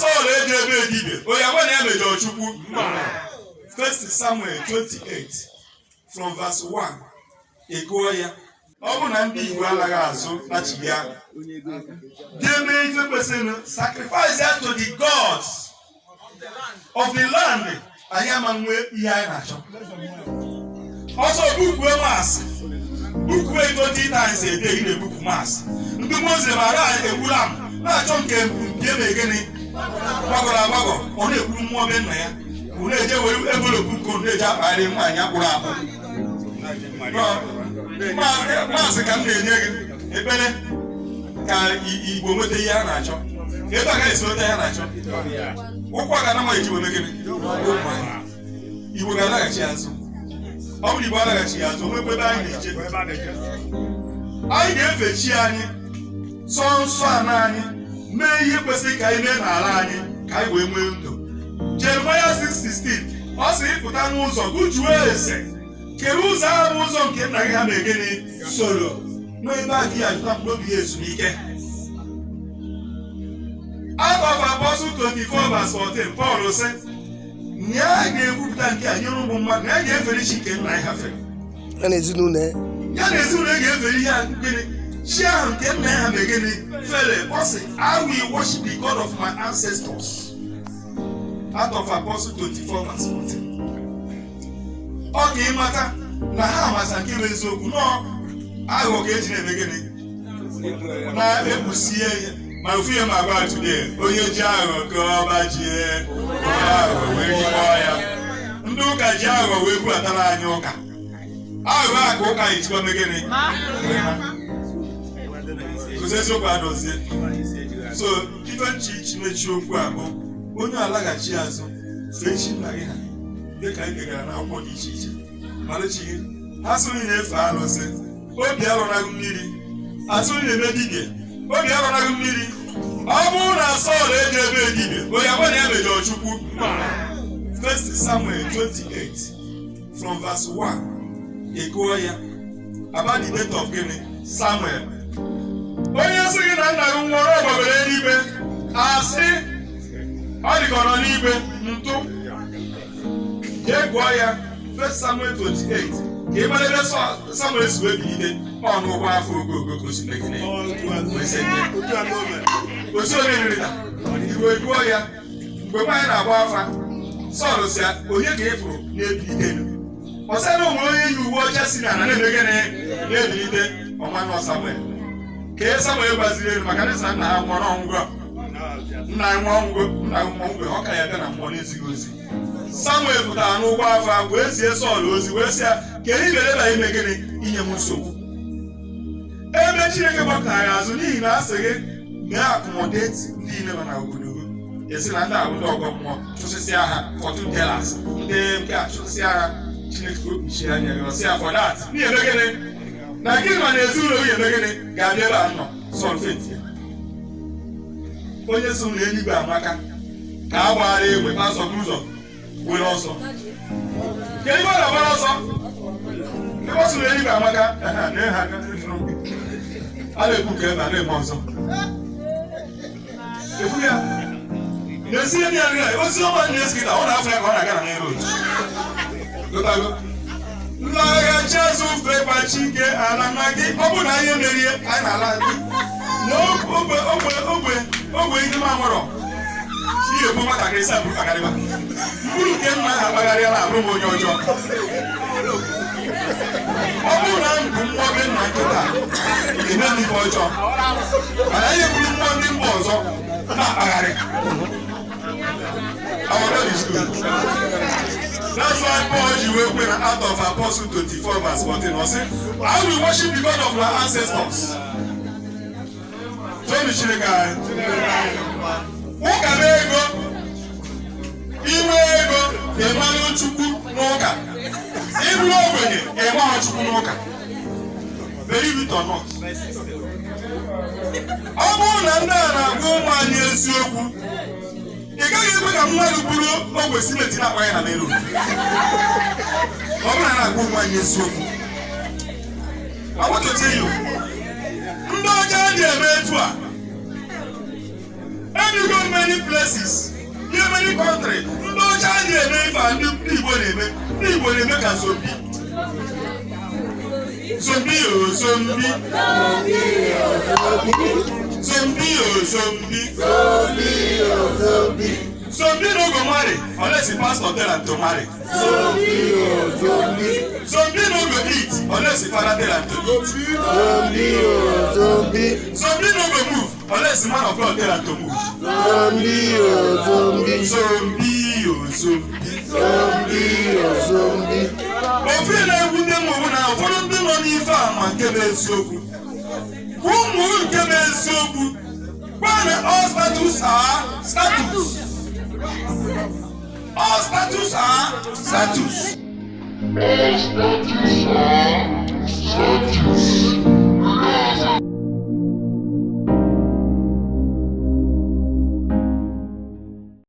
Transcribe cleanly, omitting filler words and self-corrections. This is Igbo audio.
Sọl eji ebe dibịa, onye agwa na ya mejọrọ Chukwu. First Samuel 28 from verse 1, ị gụọ ya. Ọ bụ na ndị Igbo anaghị azụ nachi ya ga-eme ife kwesịrị, sacrifice ya to the gods of the land, anyị ama nwe ihe anyị na-achọ. Ọsọ bukue mass, bukue 20 times a day. Ị na-ebuku mass, ndị Muslim ara egbula m na-achọ nke nke eme gịnị gbagọrọ agbagọ. Ọ na-ekwuru mmụọ be nna ya, ụ na-eje were envelope nke unu na-eji akpagharị nwaanyị akpụrụ akpụ. Maasị ka m na-enye gị ekpere ka Igbo nweta ihe ha na-achọ. Ebe a gaghị esi nweta ihe ha na-achọ, ụkwụ a ga-ana eji weme gịnị? Igbo ga-alaghachi azụ. Ọ bụrụ Igbo alaghachi azụ, onwekwa ebe anyị na-eje. Anyị ga-efe chi anyị, sọ nsọ ana anyị, mee ihe kwesịrị ka anyị mee n'ala anyị, ka anyị wee nwee ndụ. Jeremaya 6:16, ọ sị, ịpụta n'ụzọ, gụjuo ese kere ụzọ ahụ bụ ụzọ nke nna gị ha mee gịnị soro n'ebe a gị ajụta mkpụrụ obi ya ezumike. Acts of Apostle 24 verse 14, Paul sị na ya ga-ekwupụta nke a nyere ụmụ mmadụ, na ya ga-efere chi nke nna ya ha fere. Ya na ezinụlọ ya. Ya na ezinụlọ ya ga-efere ihe a, gịnị, chi ahụ nke nna ya ha mee gịnị fere. Ọ sị, "I will worship the God of my ancestors." Acts of Apostle 24 verse 14. Ọ ka ịmata na ha amata nke bụ eziokwu nọọ aghụghọ ka eji na-eme gịnị na-ekpusie ya. Ma ofu ihe ma agba today, onye ji aghụghọ ka ọba jie onye aghụghọ wee jikọọ ya. Ndị ụka ji aghụghọ wee bubatara anyị ụka aghụghọ a, ka ụka ejikọ mee gịnị. Kụzi eziokwu adozie. So ife nchi ichi mechi okwu a bụ onye alaghachi azụ, fee chi nna gị ha, dịka anyị degara n'akwụkwọ dị iche iche. Malụchi gị ha sị onye na-efe arụsị, obi alụnaghị mmiri. Asị onye na-eme dibịa, obi alụnaghị mmiri. Ọ bụrụ na Sọl eji ebe dibịa, onye agwa na ya mejọrọ Chukwu. First Samuel 28 from verse 1, ị gụọ ya about the death of gịnị? Samuel. Onye sị gị na nna gị nwụrụ, ọ gbagoro eluigwe, asị ọ dị ka ọ nọ n'igwe ntụ. Jee gụọ ya, First Samuel 28, ka ị mara ebe Samuel si wee bilite. Ọ n'ụgbọ afọ ogogo ka o si mee gịnị wee sị gị. Osi onye riri iwe gụọ ya. Mgbe nwaanyị na-agba afa, Sọl si ya, onye ka ị fụrụ na-ebilite elu? Ọ sị na o nwere onye yi uwe ọcha si n'ala na-eme gịnị na-ebilite. Ọnwa nọ Samuel ka e Samuel gbaziri elu, maka ndị sị na nna ha nwụrụ ọnwụgo, nna ya nwụọ ọnwụgo, nna ya nwụọ ọnwụgo, ọ ka ya bịa na mmụọ na-ezighị ozi. Samuel pụtara n'ụgbọ afa wee zie Sọl ozi, wee sị ya, kedu ibere ebe ime gịnị inye m nsogbu, ebe Chineke gbapụtara ya azụ, n'ihi na a sị gị mee accommodate ndị niile nọ na obodo gị. Esi na ndị ahụ ndị ọgọ mmụọ, chụsịsịa ha, fortune tellers, ndị nke a, chụsịsịa ha. Chineke ka o kpuchie anya gị, ọsị ya for that n'ihi eme gịnị na gị ma na ezinụlọ gị eme gịnị ga-abịa ebe a nọ. Sọl faint ya. Onye so na eluigwe amaka ka a gbara egbe, pastọ bụ ụzọ were ọsọ. Kedu ebe ọ na-agbara ọsọ? Ebe ọ sị na eluigwe amaka, ehe, na ha aka a na-ekwu ka ebe a na-eme ọzọ ekwu ya n'ezie ndị ya ozi ọma na-esi kịta, ọ na-afọ ya ka ọ na-aga na main road. Gotago nlaghachi azụ, fekwachi ike ala na gị. Ọ bụ na ihe merie anyị na-ala gị na ogbe ogbe ogbe ogbe ihe m amụrọ ihe ekwu nwatakịrị sa bụrụ kpagarịba mkpụrụ nke nna ha akpagharịala abụrụ m onye ọjọọ. Ọ bụrụ na m bụ mmụọ be nna nkịta eme m ife ọjọọ, mana ihe bụrụ mmụọ ndị mba ọzọ na-akpagharị. Our God is good. That's why Paul ji wee kwe na Acts of Apostle 24 verse 14. Ọ sị, "I will worship the God of my ancestors." Toonu Chineke anyị. Ụka na ego, inwe ego ịmalụ Chukwu n'ụka, ịbụrụ ogbenye ịmaghọ Chukwu n'ụka. Believe it or not. Ọ bụrụ na ndị a na-agwa ụmụ anyị eziokwu, ị gaghị ekwe ka mmadụ buru ogwe simenti na-akpa ya na main road. Ọ bụrụ na na-agwa ụmụ anyị eziokwu. I want to tell you, ndị ọcha dị eme etu a ebigo m. Many places, ihe many country, ndị ọcha adịghị eme ife a ndị Igbo na-eme. Ndị Igbo na-eme ka zombie, zombie o zombie, zombie o zombie. Zombie no go marry unless the pastor tell am to marry. Zombie no go eat unless the father tell am to eat. Zombie, oh, zombie. Zombie no go move unless the man of God tell am to move. Zombie, oh, zombie. Zombie o zombie. Zombie, oh, zombie. Ofe na-ewute m bụ na ụfọdụ ndị nọ n'ife a ma nke bụ eziokwu. Ụmụ nke bụ eziokwu gwa na all status are status. All status are status. All status are status.